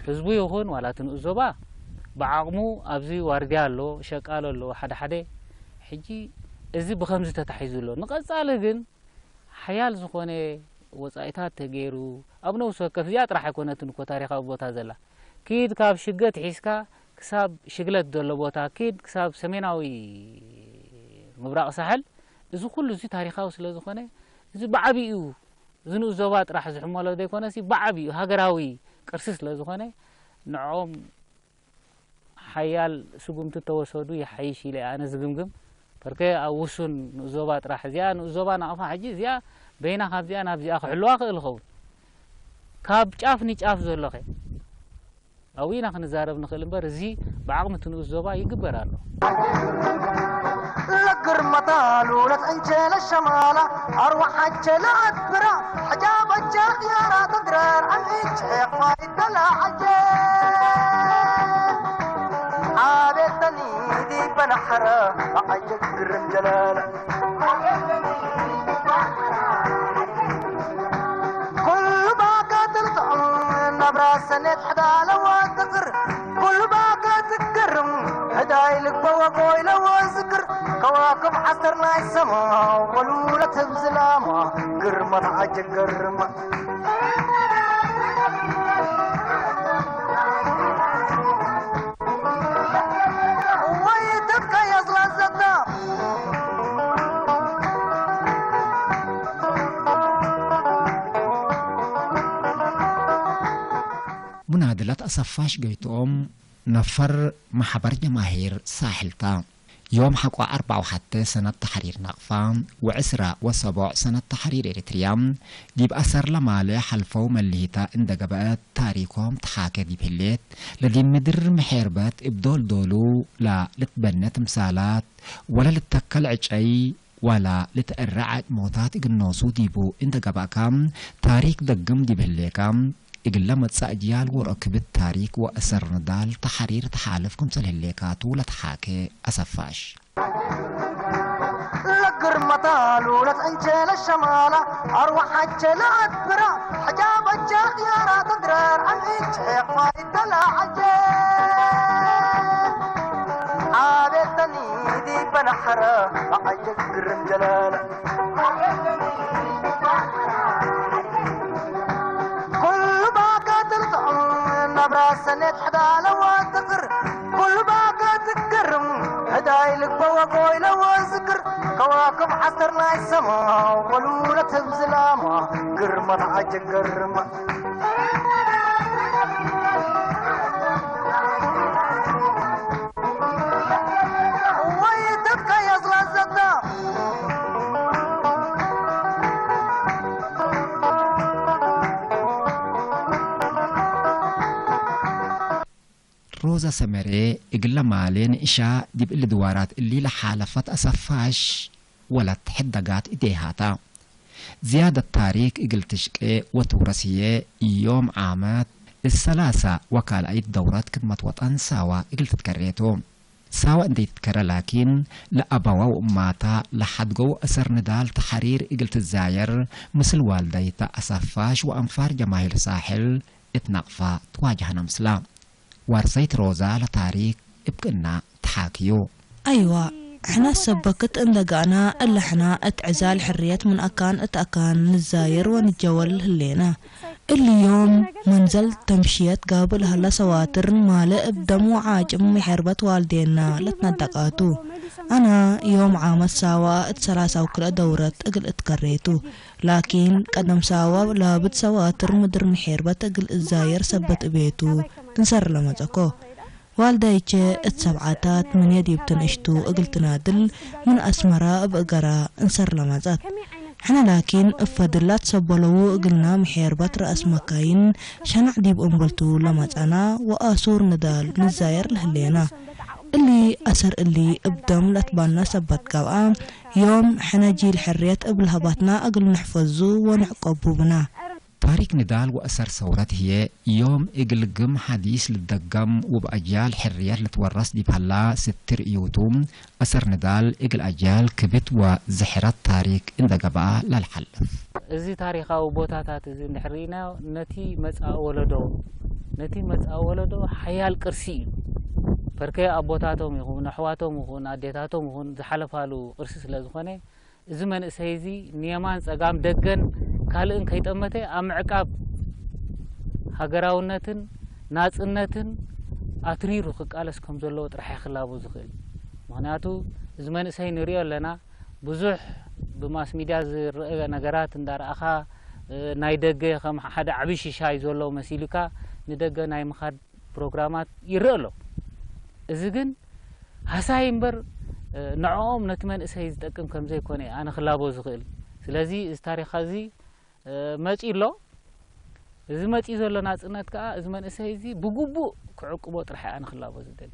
ህዝቡ ይኹን ዋላ እቲ ንኡስ ዞባ ብዓቕሙ ኣብዚ ዋርድያ ኣሎ፣ ሸቃሎ ኣሎ፣ ሓደ ሓደ። ሕጂ እዚ ብኸምዚ ተታሒዙ ኣሎ። ንቐጻሊ ግን ሓያል ዝኾነ ወጻኢታት ተገይሩ፣ ኣብ ነፍሲ ወከፍ እዚኣ ጥራሕ ኣይኮነትን እኮ ታሪኻዊ ቦታ ዘላ። ኪድ ካብ ሽገት ሒዝካ ክሳብ ሽግለት ዘሎ ቦታ፣ ኪድ ክሳብ ሰሜናዊ ምብራቕ ሳሕል፣ እዚ ኩሉ እዚ ታሪኻዊ ስለ ዝኾነ፣ እዚ ብዓቢኡ እዚ ንኡስ ዞባ ጥራሕ ዝሕመሎ ዘይኮነሲ፣ ብዓቢኡ ሃገራዊ ቅርሲ ስለ ዝኾነ፣ ንዕኦም ሓያል ስጉምቲ ተወሰዱ ይሓይሽ ኢለ ኣነ ዝግምግም። በርከ ኣብ ውሱን ንኡስ ዞባ ጥራሕ፣ እዚኣ ንኡስ ዞባ ናቕፋ ሕጂ እዚኣ በይና ካብዚኣ ናብዚኣ ክሕልዋ ክእል ይኸውን። ካብ ጫፍ ንጫፍ ዘሎኸ ኣብኡ ኢና ክንዛረብ ንኽእል እምበር፣ እዚ ብዓቕሚ እቲ ንኡስ ዞባ ይግበር ኣሎ። ለግር ግርመታ ሉለት እንቸለ ሸማላ ኣርዋሕ ኣቸለ ኣትብራ ሕጃብ ኣቸ ኽያራ ተድረር ኣሚች ኸይደላ ኣጀ ኣቤተኒ ዲበናሕረ ኣጀ ግርም ጀለለ ኩሉ ባካ ትልጥዑም ናብራ ሰኔት ሕዳለ ወትቕር ኩሉ ባካ ትገርም ሕዳይ ልግበ ወጎይ ለወዝክር ከዋክብ ዓስተር ናይ ሰማ ወሉለ ትብዝላማ ግርመት ዓጀ ገርማ ወይ ተካያ ዝላዘታ ሙናድላት ኣሰፋሽ ገይትኦም ነፈር ማሕበር ጀማሂር ሳሕልታ ዮም ሓቋ ኣርባዓ ወሓተ ሰነት ተሕሪር ናቕፋ ወዕስራ ወሰቦዕ ሰነት ተሕሪር ኤሪትርያ ዲብ ኣሰር ለማለ ሓልፈው መልሂታ እንደገበአት ታሪኮም ተሓከ ዲብ ህሌት ለዲብ ምድር ምሔርበት እብ ዶልዶሉ ላ ልትበነ ትምሳላት ወለ ልተከል ዕጨይ ዋላ ልትአረ ዓጭሞታት እግል ኖሱ ዲቡ እንተ ገባእካ፣ ታሪክ ደግም ዲብ ህሌካ፣ እግለ መጽእ አጅያል ወረክብት ታሪክ ወአሰር ንዳል ተሓሪር ተሓልፍ ክምሰል ህሌካቱ ለተሓኬ አሰፋሽ። ለግርመታ ሉለት እንቸ ለሸማላ አርዋሕ አቸ ለአትብራ ሕጃብ አቸ ኽያራ ተድረር አምኢች ፋይደላ አጀ አቤተኒ ዲበናሕረ አጀ ግርም ጀለለ ኩሉ ባካ ትልጥዑም ናብራ ሰኔት ሕዳለ ወትቕር ኩሉ ባካ ትገርም ህዳይ ልግበ ወጎይለ ወዝክር ከዋክብ ዓስተር ናይ ሰማ ወሉለ ትብዝላማ ግርመት ዓጀ ገርማ ወይ ተካያ ዝላዘታ ሮዛ ሰመሬ እግለ ማሌ ንእሻ ዲብ እሊ ድዋራት እሊ ለሓለፈት አሰፋሽ ወለት ሕደጋት እዴሃታ። ዝያደት ታሪክ እግል ትሽቄ ወትውረስ ህዬ ዮም ዓመት እሰላሳ ወካልአይት ደውረት ክድመት ወጠን ሳዋ እግል ትትከሬቱ። ሳዋ እንዴ ትትከረ ላኪን፣ ለአባዋ ወእማታ ለሐድጎ ወአሰር ንዳል ተሐሪር እግል ትዛየር ምስል ዋልዳይታ አሰፋሽ ወአንፋር ጀማሂር ሳሕል እት ናቅፋ ትዋጀህነ ምስላ። ዋርሳይት ሮዛ ለታሪክ እብ ክእና ተሓክዩ። አይዋ፣ ሕነ ሰበክት እንደ ጋና እለ ሕና እት ዕዛል ሕርየት ምን አካን እት አካን ንዛየር ወንጀወል ህሌና። እሊ ዮም መንዘል ተምሽየት ጋብል ሀላ ሰዋትር ማለ እብ ደም ወዓጭም ምሕርበት ዋልዴና ለትነደቃቱ። አና ዮም ዓመት ሳዋ እት ሰላሳው ክልኤ ደውረት እግል እትከሬቱ። ላኪን ቀደም ሳዋ ላብድ ሰዋትር ምድር ምሕርበት እግል እዛየር ሰበት እቤቱ እንሰር ለመጸኮ። ዋልዳይቼ እት ሰብዓታት ምን የዲብ ትንእሽቱ እግል ትናድል ምን አስመራ እብ እገራ እንሰር ለመጸት። ሕነ ላኪን እብ ፈድላት ሰበለዉ እግልና ምሔርበት ረአስ መካይን ሸናዕ ዲብ እምብልቱ ለመጸና ወአሱር ንዳል ንዛየር ለህሌና። እሊ አሰር እሊ እብ ደም ለትባና ሰበት ገብአ፣ ዮም ሕነ ጂል ሕርየት እብ ለሀባትና እግል ንሕፈዙ ወንዕቀቡ ብና። ታሪክ ንዳል ወአሰር ሰውረት ህዬ ዮም እግል ግም ሐዲስ ልደገም ወብአጅያል ሕርየት ልትወረስ ዲብ ሀላ ስትር እዩቱ፣ አሰር ንዳል እግል አጅያል ክብት ወዝሕረት ታሪክ እንደ ገብአ ለልሐልፍ። እዚ ታሪኻዊ ቦታታት እዚ እንድሕር ርኢናዮ፣ ነቲ መጻኢ ወለዶ፣ ነቲ መጻኢ ወለዶ ሓያል ቅርሲ እዩ። በርከ ኣቦታቶም ይኹን፣ ኣሕዋቶም ይኹን፣ ኣዴታቶም ይኹን ዝሓለፋሉ ቅርሲ ስለ ዝኾነ፣ እዚ መንእሰይ እዚ ንየማን ጸጋም ደገን ካልእን ከይጠመተ ኣብ ምዕቃብ ሃገራውነትን ናጽነትን ኣትሪሩ ክቃለስ ከም ዘለዎ ጥራሕ እዩ ክላቦ ዝኽእል። ምኽንያቱ እዚ መንእሰይ ንሪኦ ኣለና፣ ብዙሕ ብማስ ሚድያ ዝረአ ነገራት እንዳረኣኻ፣ እ፣ ናይ ደገ ከም ሓደ ዓቢ ሽሻይ ዘሎ መሲሉካ ንደገ ናይ ምኻድ ፕሮግራማት ይረአ ኣሎ። እዚ ግን ሃሳይ እምበር፣ እ፣ ንዕኦም ነቲ መንእሰይ ዝጠቅም ከም ዘይኮነ ኣነ ክላቦ ዝኽእል። ስለዚ እዚ ታሪኽ እዚ፣ እ፣ መጺኡ ኣሎ። እዚ መጺኡ ዘሎ ናጽነት ከኣ እዚ መንእሰይ እዚ ብግቡእ ክዕቅቦ ጥራሕ ኣነ ክላቦ ዝደሊ።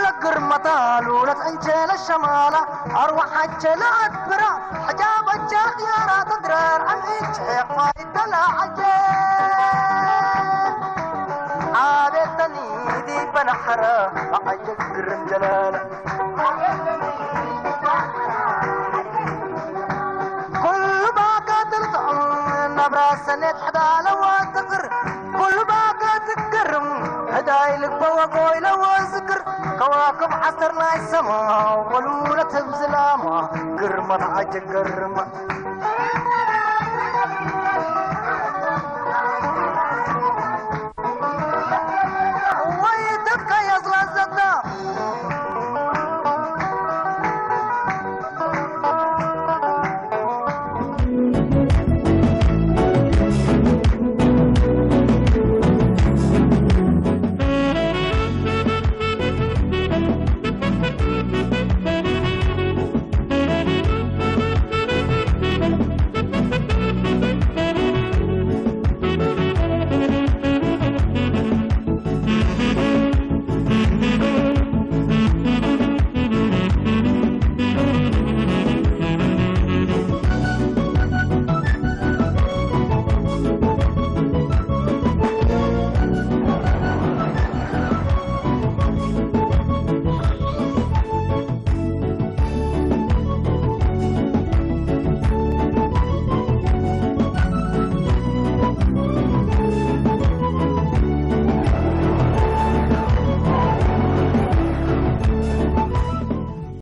ለግርመታ ሉለት እንቸለ ሸማላ ኣርዋሓቸለ ኣትብራ ሕጃበቸ ያራ ተድረር ኣሚቸ ፋይደላ ዓጀ ኣቤተኒ ዲበናሕረ ኣዓጀ ግርም ጀለለ ኩሉ ባካ ትልጥዑም ናብራ ሰኔት ሕዳለዋ ትቕር ኩሉ ባካ ትገርም ሕዳይ ልግበ ወጎይለዎ ዝክር ከዋክብ ዓስተር ናይ ሰማ ወሉለት ህብዝላማ ግርማ ተዓጀ ገርማ